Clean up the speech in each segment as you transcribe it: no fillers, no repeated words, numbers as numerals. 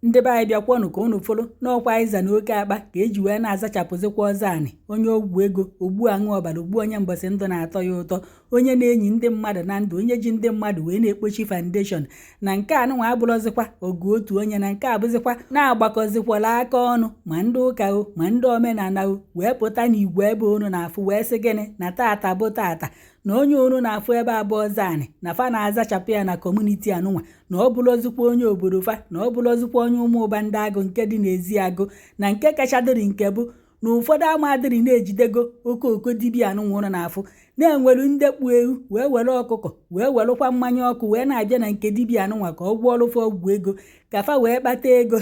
Ndị be anyị, bịakwanụ ka unu fụrụ n'ọkwa ịza na oke akpa ka eji wee na-azachapụzikwa ọzọ anị. Onye ọgwụ ego, ogbu aṅụ ọbara, ogbu onye mbọsị ndụ na-atọ ya ụtọ, onye na-enyi ndị mmadụ na ndụ, onye ji ndị mmadụ wee na-ekpochi foundation na nke anụnwa abụrụzikwa ọgụ otu onye, na nke abụzikwa na-agbakọzikwala aka ọnụ, ma ndị ụka o, ma ndị omenala o, wee pụta n'igwe ebe unu na-afụ wee sị gịnị na tata bụ tata, na onye unu na-afụ ebe abụọ ọzọ anị na fa na-azachapụ ya na community anụnwa, na ọ bụrụzikwa onye obodo fa, na ọ bụrụzikwa onye ụmụ ụba ndị agụ nke dị n'ezi agụ. Na nke kachadịrị nke bụ na ụfọdụ amadịrị na-ejidego okooko dibịa anụnwa ụnụ na-afụ, na-enwelu ndị kpu ewu wee were ọkụkọ wee werekwa mmanya ọkụ wee na-abịa na nke dibịa anụnwa ka ọ gwọọrụfa ọgwụ ego ka fa wee kpata ego.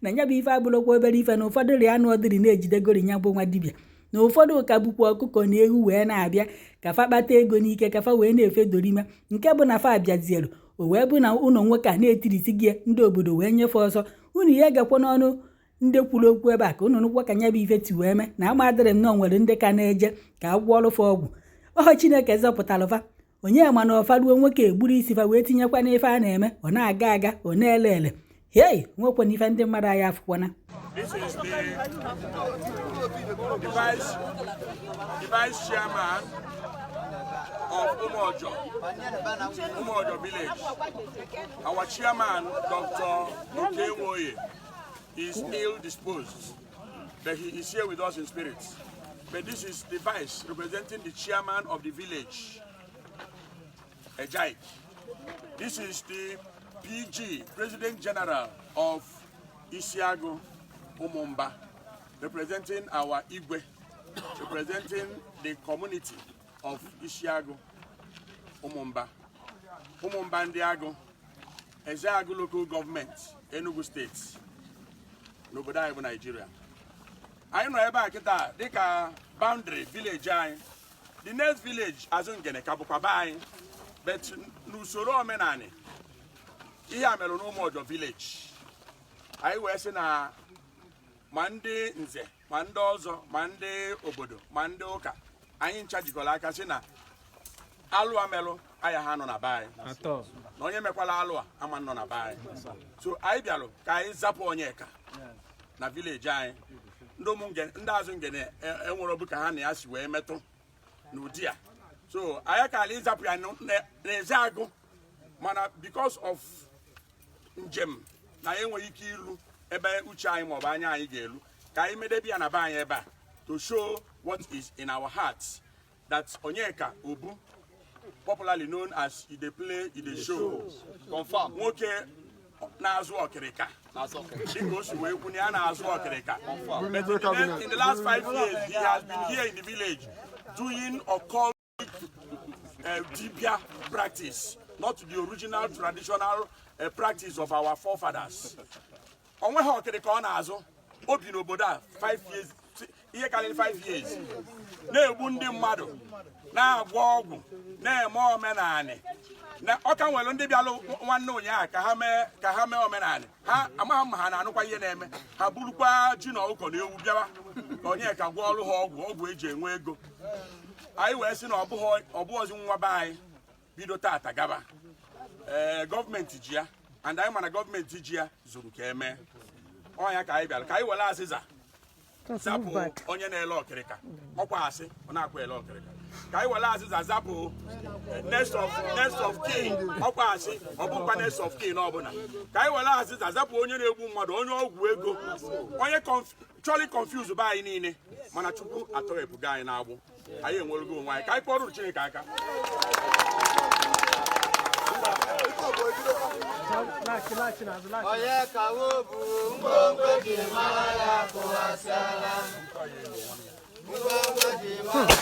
Na ya bụ ife abụrụkwa obere ife, na ụfọdụ rịa anụ ọdịrị na-ejidegori ya bụ nwa dibịa, na ụfọdụ ka bụkwa ọkụkọ na ewu wee na-abịa ka fa kpata ego n'ike, ka fa wee na-efe dorime. Nke bụ na fa abịazielu, o wee bụ na ụlọ nwoke a na-etirisi gị ndị obodo wee nyefe ọsọ. Unu ya egekwa n'ọnụ ndị kwuru okwu ebe a ka unu nụkwa ka nya bụ ife ti wee mee, na amadịrị m na o nwere ndị ka na-eje ka a gwọọrụfa ọgwụ ọhọ. Chineke zọpụtalụ fa. Onye ma na ọfa ruo nwoke egburu isi fa wee tinyekwa n'ife a na-eme, ọ na-aga aga, ọ na-ele ele. Hei, nwekwana ife ndị mmadụ anyị afụkwana. This is the vice chairman of Umojo, Umojo village. Our chairman, Dr. Okewoye, is ill disposed, but he is here with us in spirit. But this is the vice representing the chairman of the village, Ejaik. This is the PG, President General of Isiago Umumba, representing our Igwe, representing the community of Isiago Umumba. Umumba ndị Agụ, Ezeagu Local Government, Enugu State, n'obodo anyị bụ Nigeria. Anyị nọ ebe a kịta dịka boundary village anyị. The next village, Azụngene, ka bụkwa be anyị, but n'usoro omenani ihe a mere n'Ụmụọjọ village, anyị wee sị na ma ndị nze, ma ndị ọzọ, ma ndị obodo, ma ndị ụka, anyị ncha jikọrọ aka sị na alụ amelụ aya ha nọ na be anyị, atọ, na onye mekwala alụ a ama nọ na be anyị. So anyị bịalụ ka anyị zapụ Onyeka na village anyị. Ndị ụmụ ndị azụ ngene enwere obu ka ha na ya si wee metụ n'ụdị a, so anyị ka ala ịzapụ ya n'eze agụ, mana because of njem na anyị enweghị ike ilu ebe uche anyị maọbụ anya anyị ga-elu, ka anyị medebe ya na be anyị ebe a to show what is in our hearts, that Onyeka Obu, popularly known as Ide Play Ide Show, Confirm. nwoke na-azụ ọkịrịka, dịka o si wee kwu na ya na-azụ ọkịrịka, but in the last 5 years he has been here in the village doing occult dibia practice, not the original traditional practice of our forefathers. O nweghị ọkịrịka ọ na-azụ. O bi n'obodo a 5 years, ihe karịrị 5 years, na-egbu ndị mmadụ, na-agwọ ọgwụ, na-eme omenanị, na ọ ka nwere ndị bịalụ nwanne ụnyaahụ ka ha mee omenanị ha. Amaghị ma ha na-anụkwa ihe na-eme ha, burukwa ji na ọkụkọ na ewu bịawa ka onye ka gwọọ ọrụ ha ọgwụ, ọgwụ eji enwe ego. Anyị wee sị na ọ bụghịzi nwa be anyị. Bido tata gaba, ee, gọọmenti ji ya, and anyị mana gọọmenti ji ya zuru ka emee ọnya. Ka anyị bịara ka anyị were azịza zapụ onye na-ele ọkịrịka, ọkwa asị ọ na-akwa ele ọkịrịka. Ka anyị were azịza zapụ next of kin, ọkwa asị ọ bụkwa next of kin ọbụla. Ka anyị were azịza zapụ onye na-egbu mmadụ, onye ọgwụ ego, onye chọrọ confuse be anyị niile. Mana Chukwu atọghepụgo anyị n'agbụ, anyị enwerego onwe anyị. Ka anyị kpọrọ Chineke aka. Onye ka wo bụ ngwongwo ji mara ya kụwasịala. Ngwongwo ji mara.